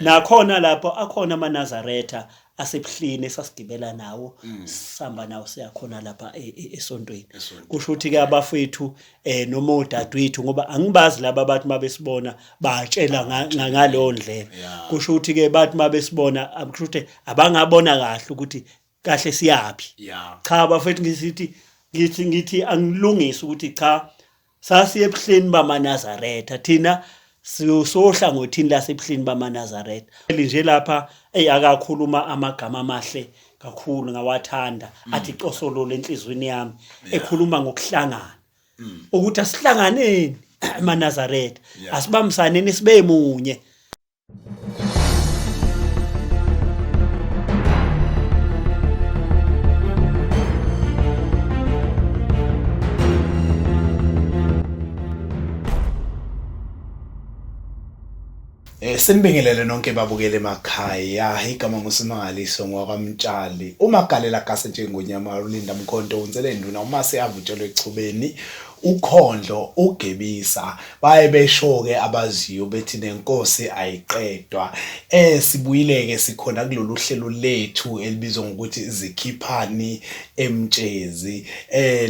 Nakhona lapho akhona amaNazaretha asebuhleni esasigibela nawo sihamba nawo siyakhona lapha esontweni. Kusho ukuthi ke abafethu noma odadewethu, ngoba angibazi laba bathi mabesibona batshela ngaleyo ndlela. Kusho ukuthi ke bathi mabesibona, kusho ukuthi abangabona kahle ukuthi kahle siyaphi. Cha bafethu, ngisithi ngithi angilungise ukuthi cha, sasiye ebuhleni bamaNazaretha thina, sohlangothini lasebuhleni bamaNazaretha nje lapha. Ey, akakhuluma amagama amahle kakhulu, ngawathanda, athi cosololo enhlizweni yami, ekhuluma ngokuhlangana, ukuthi asihlanganeni emaNazaretha, asibambisaneni sibe munye. Sinibingelele nonke babukele emakhaya. Igama nguSimangaliso ngowakaMtshali. Umagalela gase njengonyama ulinda mkhonto unsele induna uma seyavutshelwe echubeni ukhondlo ugebisa baye besho ke abaziyo bethi nenkosi ayiqedwa. Sibuyile ke, sikhona kulolu hlelo lethu elibizwa ngokuthi Zikhiphani Emtshezi.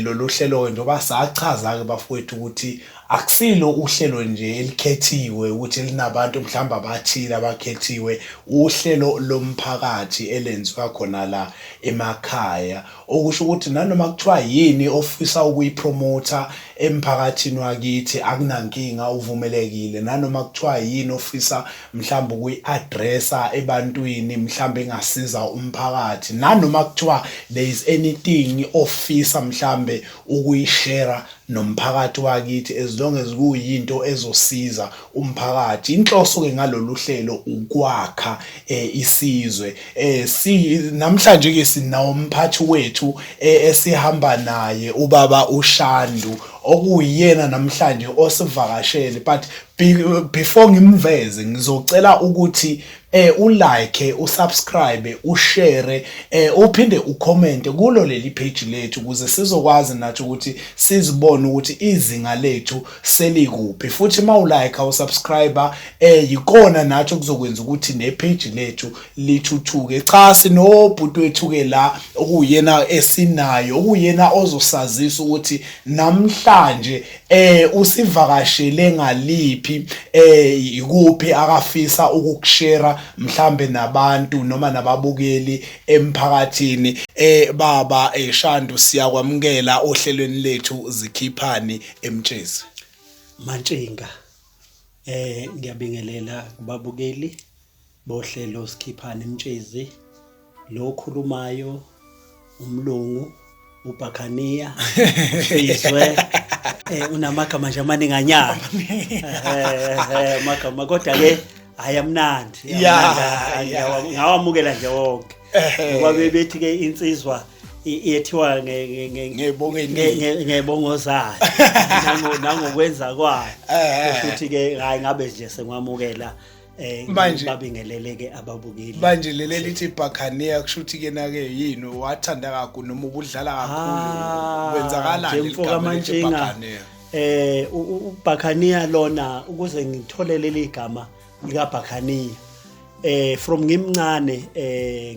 Lolu hlelo ke, njengoba sachaza ke bafowethu ukuthi akusilo uhlelo nje elikhethiwe ukuthi linabantu mhlawumbe abathile abakhethiwe, uhlelo lomphakathi elenziwa khona la emakhaya, okusho ukuthi nanoma kuthiwa yini ofisa ukuyipromotha emphakathini wakithi akunankinga, uvumelekile. Nanoma kuthiwa yini ofisa mhlawumbe ukuyi-addressa ebantwini, mhlawumbe engasiza umphakathi, nanoma kuthiwa there is anything ofisa mhlawumbe ukuyishare nomphakathi wakithi, as long as kuyinto ezosiza umphakathi. Inhloso ke ngalolu hlelo ukwakha isizwe. Si namhlanje ke sinawo umphathi wethu esihamba naye, ubaba uShandu, okuyena namhlanje osivakashele, but before ngimveze ngizocela ukuthi ulike, usubscribe, ushare, uphinde ucomment kulo leli page lethu ukuze sizokwazi nathi ukuthi sizibone ukuthi izinga lethu selikuphi. Futhi mawulike, usubscribe, yikona nathi okuzokwenza ukuthi ne page lethu lithuthuke. Cha, sinobhuti wethu ke la okuyena esinayo, okuyena ozosazisa ukuthi namhlanje usivakashele ngaliphi, ikuphi akafisa ukukushare mhlambe nabantu noma nababukeli emphakathini. Baba eShandu, siyakwamukela ohlelweni lethu Zikhiphani Emtshezi. Mantshinga, ngiyabingelela kubabukeli bohlelo Sikhiphane Emtshezi. Lo khulumayo umlungu uBhakhaniya izwe, unamagama nje amaningi anyana, amagama kodwa ke hayi amnandi, ngawamukela nje wonke, ngoba bebethi ke insizwa yethiwa ngebongo zayo nangokwenza kwayo, futhi ke hayi ngabe nje sengiwamukela. Manje babingeleleke ababukeli. Manje leli lithi Bhakhaniya kusho ukuthi ke na ke yini, wathanda kakhulu noma ubudlala kakhulu, kwenzakalani? Nje mfo kaMantshinga, uBhakhaniya lona, ukuze ngithole leli gama lika Bhakhaniya, from ngimncane,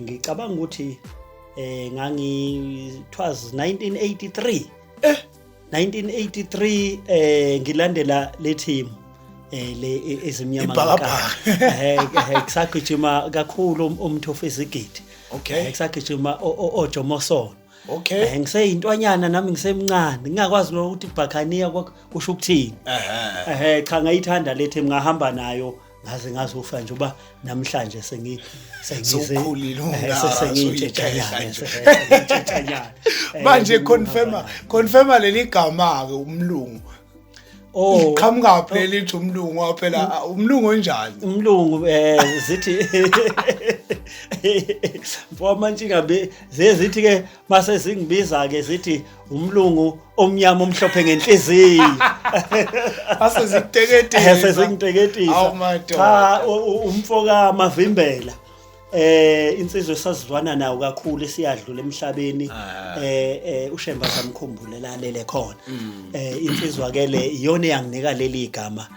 ngicabanga ukuthi ngangi it was 1983. 1983, ngilandela le team le ezimnyama. Ibhakabhaka. Kusagijima kakhulu umthofu ezigidi. Kusagijima oJomosono. Ngiseyintwanyana nami, ngisemncane, ngingakwazi ukuthi Bhakhaniya kusho ukuthini. Cha, ngayithanda le team, ngahamba nayo ngaze ngazofa, njengoba namhlanje sengi Sewukhulile, ungaka, sengiyintshentshanyana. Sengiyintshentshanyana. Manje confirma leli gama ke, umlungu. Oh. Qhamuka phi lelithi umlungu? Phela umlungu onjani? Umlungu, zithi mfo Mantshinga, zithi ke mase zingibiza ke zithi umlungu omnyama omhlophe ngenhliziyo. Ase zikuteketisa. Sezingiteketisa. Awu, madoda. Cha, umfo kaMavimbela, insizwe esazizwana nawo kakhulu, esiyadlula emhlabeni, uShemba samkhumbule lalele khona. Insizwa ke le iyona eyanginika leli igama,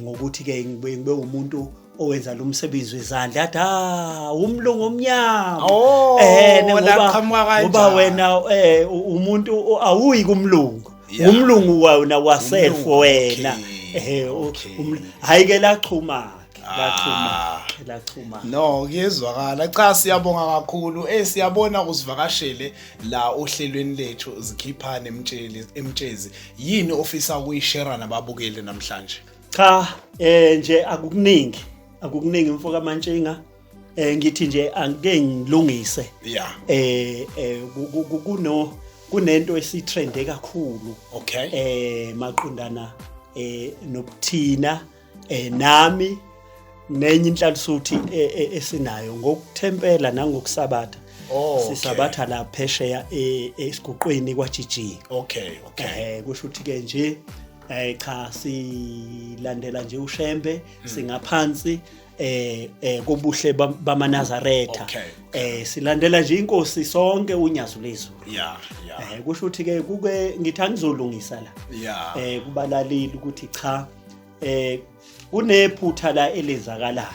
ngokuthi ke ngibe umuntu owenza lo msebenzi wezandla, athi ah umlungu omnyama. Oh, ngoba laqhamuka kanjani? Ngoba wena umuntu awuyi kumlungu. Umlungu wena waself Umlungu, wena. Okay, okay. Hayi ke lachuma lachuma lachuma. No, kuyezwakala. Cha, siyabonga kakhulu. Siyabona usivakashele la ohlelweni lethu Zikhiphane Emtsheli Emtshezi. Yini ofisa ukuyishare nababukeli namhlanje? Cha, nje akukuningi. Akukuningi mfoka Mantshinga. Ngithi nje angike ngilungise. Kuno kunento esitrende kakhulu. Maqondana nobuthina nami nenye inhlalisuthi esinayo ngokuthempela nangokusabatha. Sisabatha la phesheya esiguqweni kwa GG. Kusho ukuthi ke nje cha silandela nje uShembe, singaphansi kobuhle bamaNazaretha. Silandela nje inkosi sonke unyazi lezulu. Kusho ukuthi ke kuke ngithi angizolungisa la. Kubalaleli ukuthi cha kunephutha la elenzakalayo.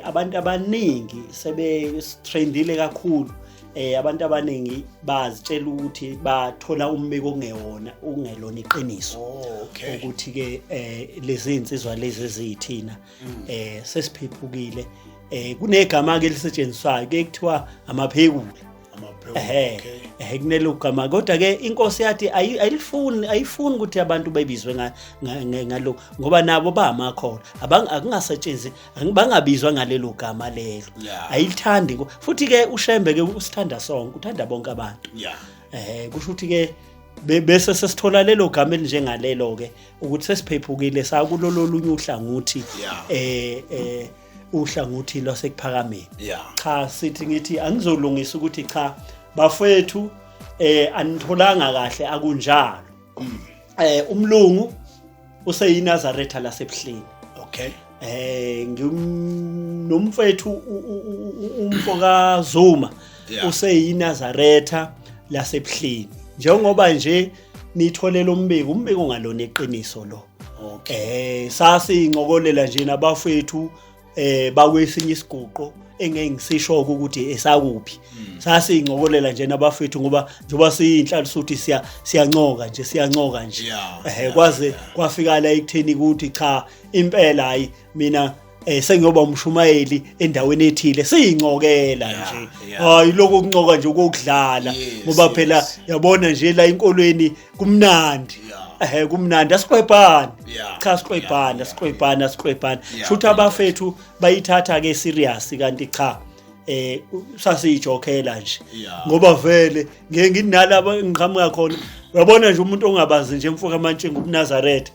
Abantu abaningi sebe trendile kakhulu. Abantu abaningi bazitshela ukuthi bathola umbiko ongewona, ungelona iqiniso. Ukuthi ke lezi insizwa lezi ezithina sesiphephukile. Kunegama ke elisetshenziswayo ke kuthiwa amaphekula. Kunelo gama, kodwa ke inkosi yathi ayifuni ukuthi abantu bebizwe ngalokho, ngoba nabo bamakholwa. Akungasetshenziswa, bangabizwa ngalelo gama lelo. Ayilithandi futhi ke uShembe ke usithanda sonke, uthanda bonke abantu. Kusho ukuthi ke bese sesithola lelo gama elinjengalelo ke ukuthi sesiphephukile sakulolo olunye uhlangothi, uhlangothi lwasekuphakameni. Cha, sithi ngithi angizolungisa ukuthi cha bafethu anitholanga kahle, akunjalo. Umlungu useyiNazaretha lasebuhleni. Nomfethu umfo kaZuma useyiNazaretha lasebuhleni. Njengoba nje nitholela umbiko, umbiko ngalona iqiniso lo. Sasincokolela nje nabafethu bakwesinye isiguqo engeke ngisisho ukuthi esakuphi. Sasincokolela nje nabafethu ngoba njengoba siyinhlalisuthi siyancoka nje, siyancoka nje. Kwaze kwafika la ekutheni ukuthi cha impela hayi mina sengiyoba umshumayeli endaweni ethile, siyincokela nje. Hayi lokho kuncoka nje ukudlala, ngoba phela yabona nje la enkolweni kumnandi. Kumnandi, asiqwebhani. Cha, siqwebhani, asiqwebhani, asiqwebhani. Shutha abafethu bayithatha ke serious, kanti cha sasiyijokela nje. Ngoba vele ngeke nginalabo engiqhamuka khona. Uyabona nje umuntu ongabazi nje mfoka Mantshinga ubuNazaretha.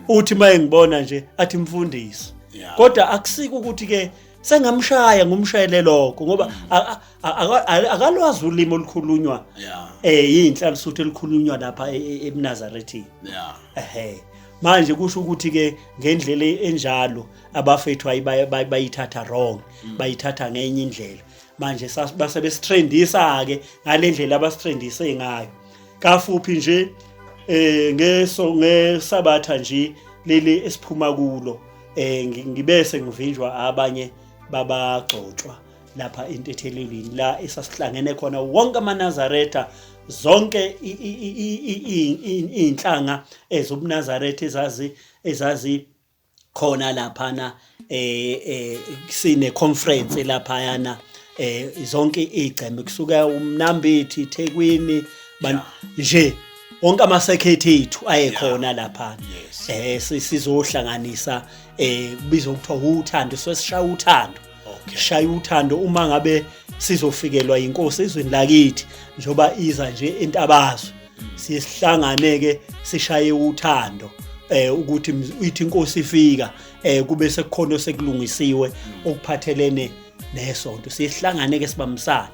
Uthi maye ngibona nje athi mfundisi. Kodwa akusiko ukuthi ke sengamshaya ngumshayele lokho, ngoba akalwazi ulimi olukhulunywa yinhlalisuthi elikhulunywa lapha ebuNazarethini. Manje kusho ukuthi ke ngendlela enjalo abafethu bayithatha wrong, bayithatha ngenye indlela. Manje base besitrendisa ke ngalendlela abasitrendise ngayo. Kafuphi nje ngesabatha nje leli esiphuma kulo, ngibese ngivinjwa abanye babagcotshwa lapha entethelelweni la esasihlangene khona wonke amaNazaretha, zonke inhlanga ezobuNazaretha ezazi khona laphana, sine conference laphayana, zonke igceme kusuka uMnambithi, eThekwini, nje wonke amasekhethi ethu ayekhona laphana. Sizohlanganisa kubizwa kuthiwa uthando, sesishaya uthando. Shaya uthando uma ngabe sizofikelwa inkosi ezweni lakithi, njoba iza nje entabazwe, siye sihlangane ke sishaye uthando, ukuthi ithi inkosi ifika kube sekukhona osekulungisiwe okuphathelene nesonto, siye sihlangane ke sibambisane.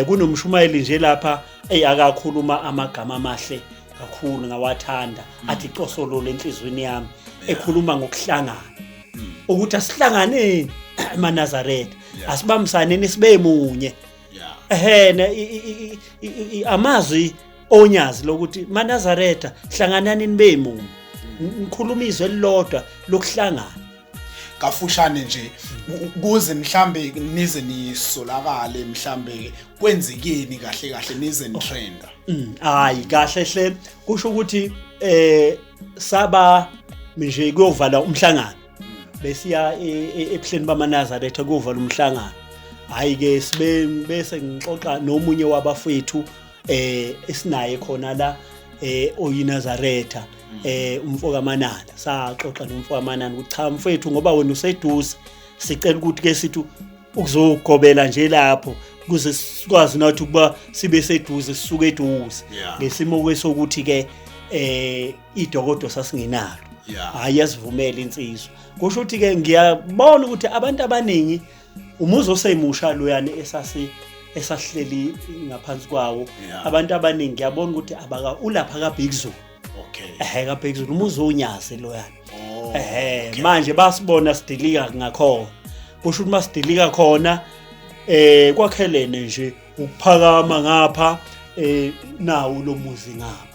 Kunomshumayeli nje lapha eyakakhuluma amagama amahle kakhulu ngawathanda, athi cosololo enhlizweni yami, ekhuluma ngokuhlangana, ukuthi asihlanganeni emaNazaretha, asibambisaneni sibe munye. Amazwi onyazi lokuthi maNazaretha hlanganani nibe munye, nikhuluma izwi elilodwa lokuhlangana. Kafushane nje, kuze mhlambe nize nisolakale, mhlambe kwenzekeni kahle kahle nize nitrenda? Hayi, kahle hle, kusho ukuthi saba nje kuyovala umhlangano, besiya ebuhleni bamaNazaretha kuyovala umhlangano. Hayi ke, sibe bese ngixoxa nomunye wabafethu esinaye khona la, oyiNazaretha, umfo kaManana. Saxoxa nomfo kaManana ukuthi cha mfethu, ngoba wena useduze, sicela ukuthi ke sithi ukuzogobela nje lapho kuze sikwazi nathi ukuba sibe seduze, sisuke eduze, ngesimo kwesokuthi ke idokodo sasingenalo. Hayi, yasivumela insizwa. Kusho ukuthi ke ngiyabona ukuthi abantu abaningi, umuzi osemusha loyana esasihleli ngaphansi kwawo, abantu abaningi ngiyabona ukuthi abaka ulapha kaBig Zulu. KaBig Zulu, umuzi oNyazi loyana. Manje basibona sidilika ngakhona. Kusho ukuthi masidilika khona, kwakhelene nje ukuphakama ngapha, nawo lo muzi ngapha.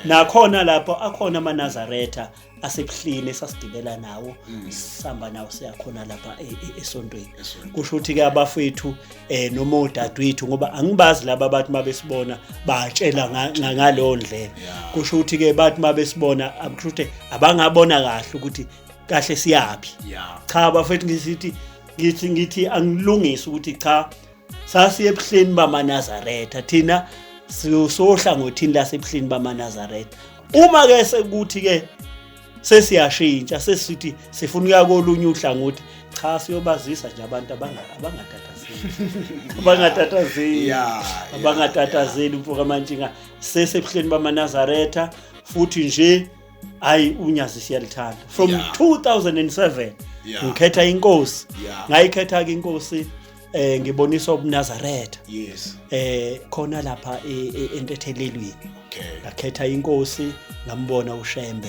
Nakhona lapho akhona amaNazaretha asebuhleni esasigibela nawo, sihamba nawo siyakhona lapha esontweni. Esontweni. Kusho ukuthi ke abafethu noma odadewethu, ngoba angibazi laba bathi mabesibona batshela ngaleyo ndlela. Kusho ukuthi ke bathi mabesibona, akusho ukuthi abangabona kahle ukuthi kahle siyapi. Cha bafethu, ngisithi ngithi angilungise ukuthi cha, sasiye ebuhleni bamaNazaretha thina, sohlangothini lasebuhleni bamaNazaretha. Uma ke sekuthi ke sesiyashintsha, sesithi sifuna ukuya kolunye uhlangothi, cha, siyobazisa nje abantu abangatatazeli, abangatatazeli, abangatatazeli, mfo kaMantshinga. Sesebuhleni bamaNazaretha futhi nje, hayi, uNyazi siyalithanda from 2007. Ngikhetha inkosi, ngayikhetha ke inkosi, ngiboniswa ubuNazaretha khona lapha entethelelweni. Ngakhetha inkosi, ngambona uShembe,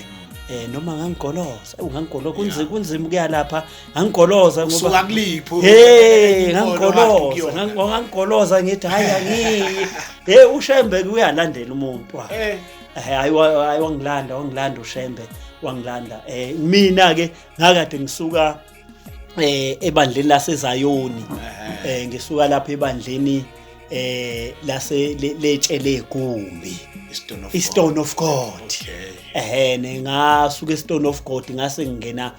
noma ngangigoloza, ungangigoloza, kunzima, kunzima ukuya lapha, ngangigoloza ngoba Usuka kuliphi? Hey, ngangigoloza, ngangigoloza, ngithi hayi, angiyi. Hey, uShembe uyalandela umuntu wakhe. Hayi, hayi, wangilanda, wangilanda uShembe, wangilanda. Mina ke ngakade ngisuka ebandleni laseZayoni, ngisuka lapha ebandleni lase letshele egumbi, iStone of iStone of God. Ngasuka eStone of God, ngase ngingena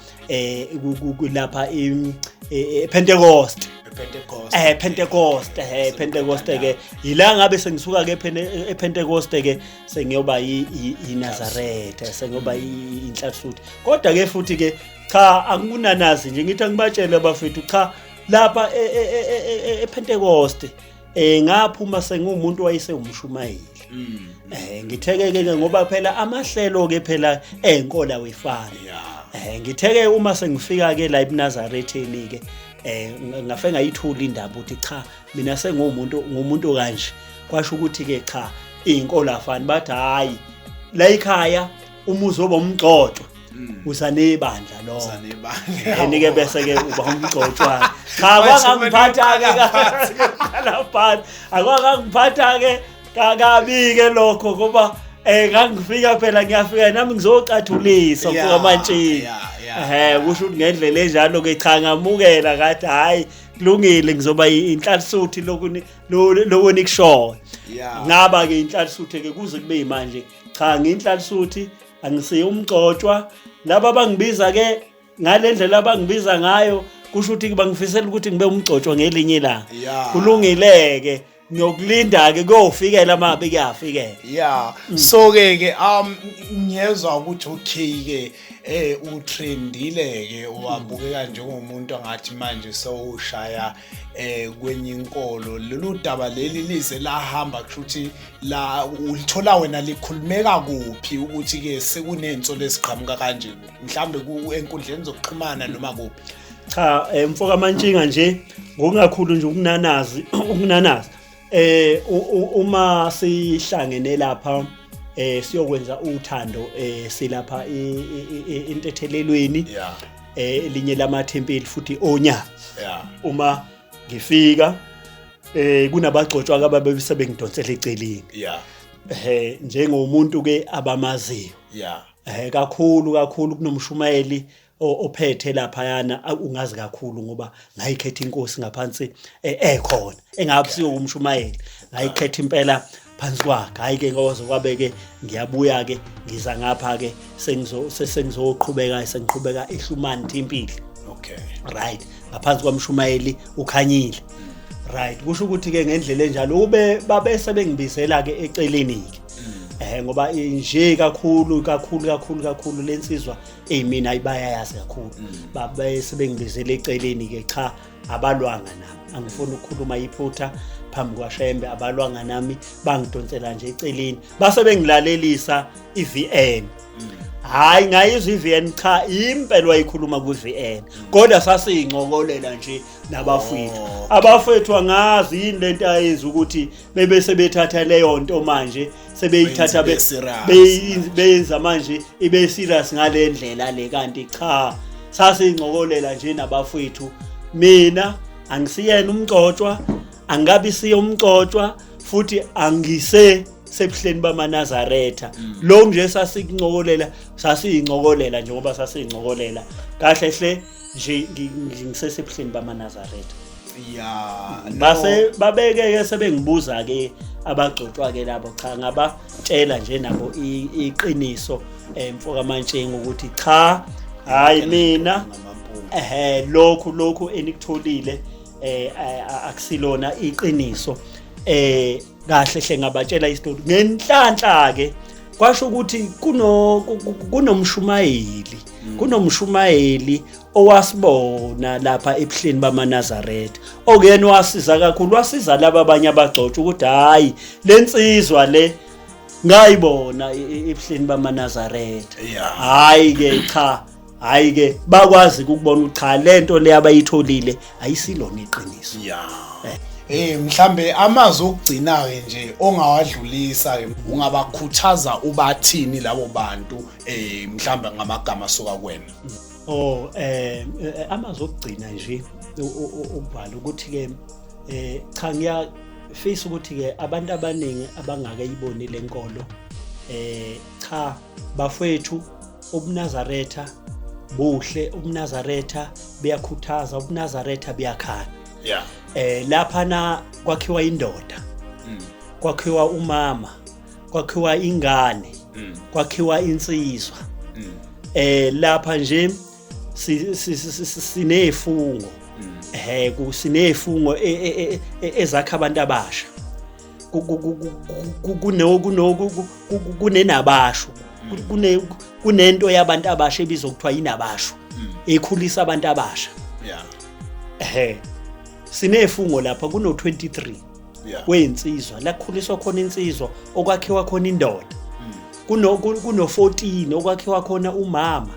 lapha ePentecost. Pentecost. Pentecost, Pentecost ke ila ngabe sengisuka ke ePentecost ke, sengiyoba iNazaretha, sengiyoba inhlathuthi. Kodwa ke futhi ke cha, angikunanazi nje, ngithi angibatshele abafethu, cha, lapha ePentecost ngaphuma sengumuntu wayesewumshumayeli. Ngitheke ke, ngoba phela amahlelo ke phela enkola wefana. Ngitheke uma sengifika ke la ebuNazaretheni ke, ngafe ngayithula indaba ukuthi cha, mina sengumuntu, ngumuntu kanje. Kwasho ukuthi ke cha, izinkolo afani. Bathi hayi, la ekhaya umuzi oba umgcotshwa usanebandla lo. Usanebandla. Yini ke, bese ke uba umgcotshwa. Cha, kwangangiphatha ke lapha, akwangangiphatha ke kabi ke lokho, ngoba ngangifika phela, ngiyafika nami ngizocathulisa mfo kaMantshini. Kusho ukuthi ngendlela enjalo ke, cha, ngamukela, ngathi hayi, kulungile, ngizoba inhlalisuthi lokhu lokho nikushoyo. Ngaba ke inhlalisuthi ke kuze kube manje. Cha, nginhlalisuthi, angisiye umgcotshwa. Laba abangibiza ke ngale ndlela abangibiza ngayo, kusho ukuthi bangifisela ukuthi ngibe umgcotshwa ngelinye ilanga. Kulungile ke, ngiyokulinda ke, kuyofikela mabe kuyafikela. Yeah, so ke ngiyezwa ukuthi okay ke, utrendile ke, wabukeka njengomuntu angathi manje sewushaya kwenye inkolo. Lolu daba leli lize lahamba, kusho ukuthi la ulithola wena likhulumeka kuphi ukuthi ke sekunenso lesiqhamuka kanje, mhlambe ku enkundleni zokuxhumana noma kuphi? Cha, mfo kaMantshinga, nje ngokungakhulu nje ukunanazi, ukunanazi, uma sihlangene lapha siyokwenza uthando, silapha entethelelweni, elinye lamathempeli futhi oNyazi, uma ngifika kunabagcotshwa ababe sebengidonsela eceleni, njengomuntu ke abamaziyo, kakhulu kakhulu kunomshumayeli. Ophethe laphayana ungazi kakhulu ngoba ngayikhetha inkosi ngaphansi ekhona engabusiwe umshumayeli, ngayikhetha impela phansi kwakhe. Hayi ke, ngoze kwabe ke ngiyabuya ke, ngiza ngapha ke, sengizoqhubeka, sengiqhubeka ehlumani impilo. Right, ngaphansi kwamshumayeli uKhanyile. Right, kusho ukuthi ke ngendlela enjalo ube babese bengibizela ke eceleni ke, ngoba nje kakhulu kakhulu kakhulu kakhulu lensizwa eyimina ayibayayazi kakhulu, babese bengibizela eceleni ke. Cha, abalwanga nami, angifuni ukukhuluma iphutha phambi kwaShembe, abalwanga nami, bangidonsela nje eceleni, base bengilalelisa iVN. Hayi, ngayizwa iVN, cha, impela wayikhuluma ku-VN, kodwa sasiyincokolela nje nabafowethu. Abafowethu angazi yini lento ayenza ukuthi bebe sebethatha leyo nto manje, sebeyithatha beyenza manje ibe serious ngale ndlela le, kanti cha, sasiyincokolela nje nabafowethu. Mina angisiyena umgcotshwa, angabi siye umgcotshwa, futhi angise sebuhleni bamaNazaretha. Lo nje sasikuncokolela, sasiyincokolela njengoba sasiyincokolela kahle hle nje, ngisesebuhleni bamaNazaretha. Base babeke sebengibuza ke abagcotshwa ke labo. Cha, ngabatshela nje nabo iqiniso, mfoka Mantshengu, ukuthi cha, hayi, mina lokhu enikutholile akusilona iqiniso. Kahle hle ngabatshela isitori. Ngenhlanhla ke kwasho ukuthi kunomshumayeli, kunomshumayeli owasibona lapha ebuhleni bamaNazaretha, okuyena wasiza kakhulu, wasiza laba abanye abagcotshwa ukuthi hayi, lensizwa le ngayibona ebuhleni bamaNazaretha. Hayi ke, cha, hayi ke, bakwazi ukubona ukuthi cha, lento le abayitholile ayisilona iqiniso. Mhlambe amazwi okugcina ke nje ongawadlulisa ke, ungabakhuthaza ubathini labo bantu, mhlambe ngamagama asuka kuwena? Oh, amazwi okugcina nje ukubhala ukuthi ke cha, ngiyafisa ukuthi ke abantu abaningi abangakayiboni lenkolo, cha bafethu, ubuNazaretha buhle, ubuNazaretha buyakhuthaza, ubuNazaretha buyakhana. Lapha na kwakhiwa indoda, kwakhiwa umama, kwakhiwa ingane, kwakhiwa insizwa. Lapha nje sinefungo, sinefungo ezakha abantu abasha, kunenabasho, kunento yabantu abasha ebizwa kuthiwa inabasho, ekhulisa abantu abasha. Sinefungo lapha kuno 23 weyinsizwa, la kukhuliswa khona insizwa, okwakhiwa khona indoda. Kuno 14 okwakhiwa khona umama.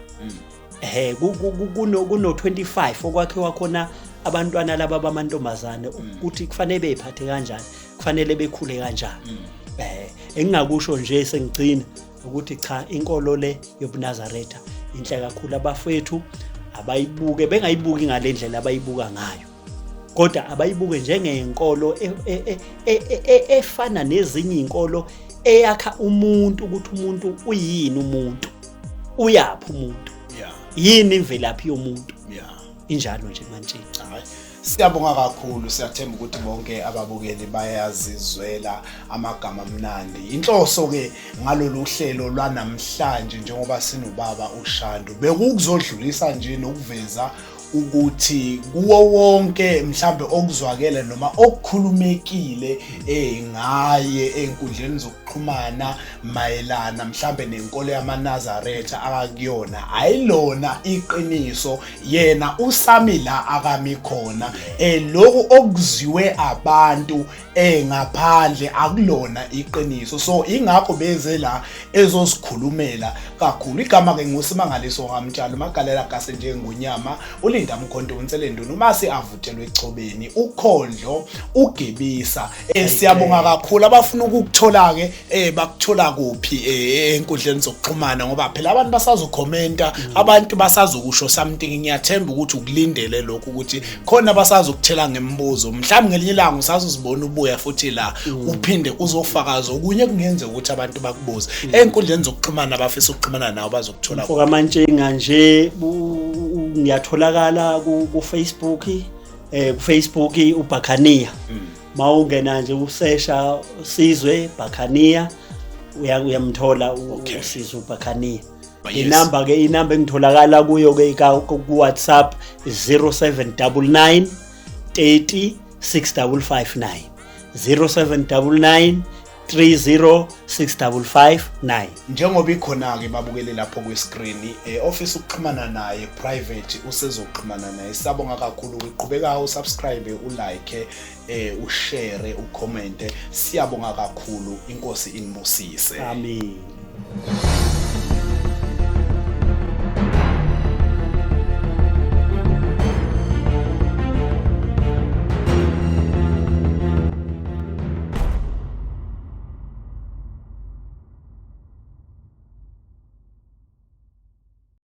Kuno 25 okwakhiwa khona abantwana laba bamantombazane, ukuthi kufanele beyiphathe kanjani, kufanele bekhule kanjani. Engingakusho nje sengigcina ukuthi cha, inkolo le yobuNazaretha inhle kakhulu. Abafethu abayibuke, bengayibuki ngalendlela abayibuka ngayo, kodwa abayibuke njengenkolo efana nezinye inkolo, eyakha umuntu, ukuthi umuntu uyini, umuntu uyaphi, umuntu yini, imvelaphi yomuntu. Injalo nje mantshini. Hayi, siyabonga kakhulu, siyathemba ukuthi bonke ababukeli bayazizwela amagama amnandi. Inhloso ke ngalolu hlelo lwanamhlanje, njengoba sinobaba uShandu, bekukuzodlulisa nje nokuveza ukuthi kuwo wonke mhlambe okuzwakele noma okukhulumekile ngaye einkundleni zokuxhumana mayelana mhlambe nenkolo yamaNazaretha akakuyona, ayilona iqiniso. Yena usami la akami khona. Lokhu okuziwe abantu ngaphandle akulona iqiniso, so ingakho beze la ezosikhulumela kakhulu. Igama ke nguSimangaliso Ngamtshalo Magalela Gase, njengonyama uLinda Mkhonto uNselenduna, uma seavutshelwe echobeni ukhondlo ugebisa. Siyabonga kakhulu. Abafuna ukukuthola ke, bakuthola kuphi enkundleni zokuxhumana? Ngoba phela abantu basazokhomenta, abantu basazokusho something. Ngiyathemba ukuthi ukulindele lokhu, ukuthi khona basazokuthela ngemibuzo. Mhlawumbe ngelinye ilanga usazozibona ubuya futhi la, uphinde uzofakaza okunye kungenzeka ukuthi abantu bakubuze. Enkundleni zokuxhumana, abafisa ukuxhumana nawe bazokuthola? Mfoka Mantshinga nje. Ngiyatholakala ku Facebook, ku Facebook uBhakhaniya. Mawungena nje usesha Sizwe Bhakhaniya, uyamthola uSizwe uBhakhaniya. Inamba ke, inamba engitholakala kuyo ke ku WhatsApp 0799 30 6559, 0799 306559. Njengoba ikhona-ke, babukele lapho kwi-screen, ofisa ukuxhumana naye private usezoxhumana naye. Siyabonga kakhulu. Uqhubeka usubscribe, ulike, ushare, ucommente. Siyabonga kakhulu, inkosi inibusise. Amen.